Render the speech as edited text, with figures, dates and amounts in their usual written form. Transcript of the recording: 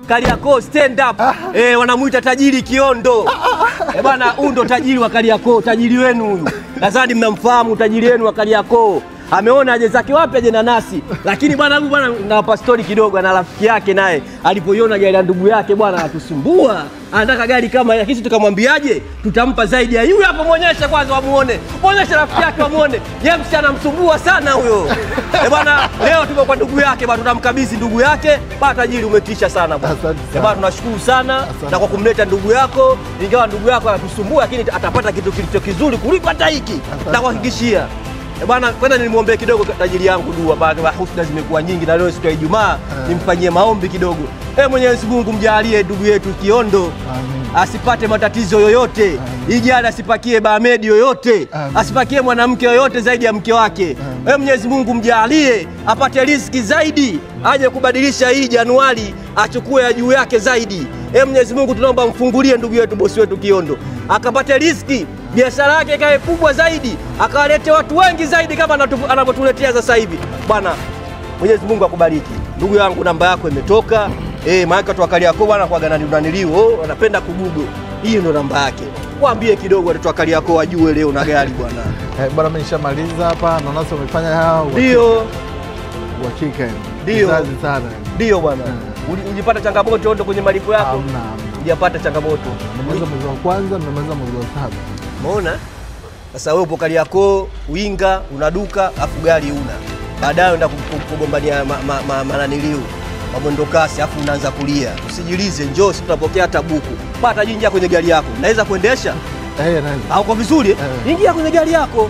Kariakoo stand up. Wanamuita tajiri Kiondo. Bwana, huyu ndo tajiri wa Kariakoo, tajiri wenu huyu. Nadhani mnamfahamu tajiri wenu wa Kariakoo. Ameona aje zake wapi aje nanasi. Lakini bwana huyu bwana nawapa story kidogo, ana rafiki yake naye alipoiona gari la ndugu yake bwana anatusumbua. Anataka gari kama ile. Sisi tukamwambiaje? Tutampa zaidi ya huyu hapo, muonyeshe kwanza wamuone. Muonyeshe rafiki yake wamuone. James anamsumbua sana huyo. Bwana, leo tuko kwa ndugu yake bwana, tunamkabidhi ndugu yake. Bwana tajiri, umetisha sana bwana. Bwana tunashukuru sana na kwa kumleta ndugu yako. Ingawa ndugu yako anatusumbua lakini atapata kitu kilicho kizuri kuliko hata hiki. Nakuhakikishia. Bwana, kwanza nilimwombea kidogo tajiri yangu dua, baada ya husda zimekuwa nyingi na leo siku ya Ijumaa nimfanyie maombi kidogo. Mwenyezi Mungu mjalie ndugu yetu Kiondo. Amin. Asipate matatizo yoyote. Ijana asipakie baamedi yoyote. Amin. Asipakie mwanamke yoyote zaidi ya mke wake. Mwenyezi Mungu mjalie apate riziki zaidi, aje kubadilisha hii Januari, achukue ya juu yake zaidi. Mwenyezi Mungu tunaomba mfungulie ndugu yetu bosi wetu Kiondo, akapate riziki, biashara yake ikae kubwa zaidi, akawalete watu wengi zaidi kama anavyotuletea sasa hivi. Bwana Mwenyezi Mungu akubariki. Ndugu yangu, namba yako imetoka. Maana watu wa Kariakoo bwana kwa ganani unanilio, wanapenda kugugo. Hii ndio namba yake. Waambie kidogo watu wa Kariakoo wajue leo na gari bwana. Bwana mimi nishamaliza hapa, naona sasa umefanya hao. Ndio. Uhakika. Ndio. Sana. Ndio bwana. Ulipata changamoto ndio kwenye malipo yako? Hamna. Hujapata changamoto. Nimemaliza mwezi wa kwanza, nimemaliza mwezi wa saba. Umeona? Sasa wewe upo Kariakoo, Winga, una duka, afu gari una. Baadaye unaenda kugombania mananiliu, mwendo kasi, afu unaanza kulia. Usijilize, njoo sisi tunapokea hata buku. Pata jinja kwenye gari yako. Naweza kuendesha? Naweza. Au kwa vizuri? Ingia kwenye gari yako.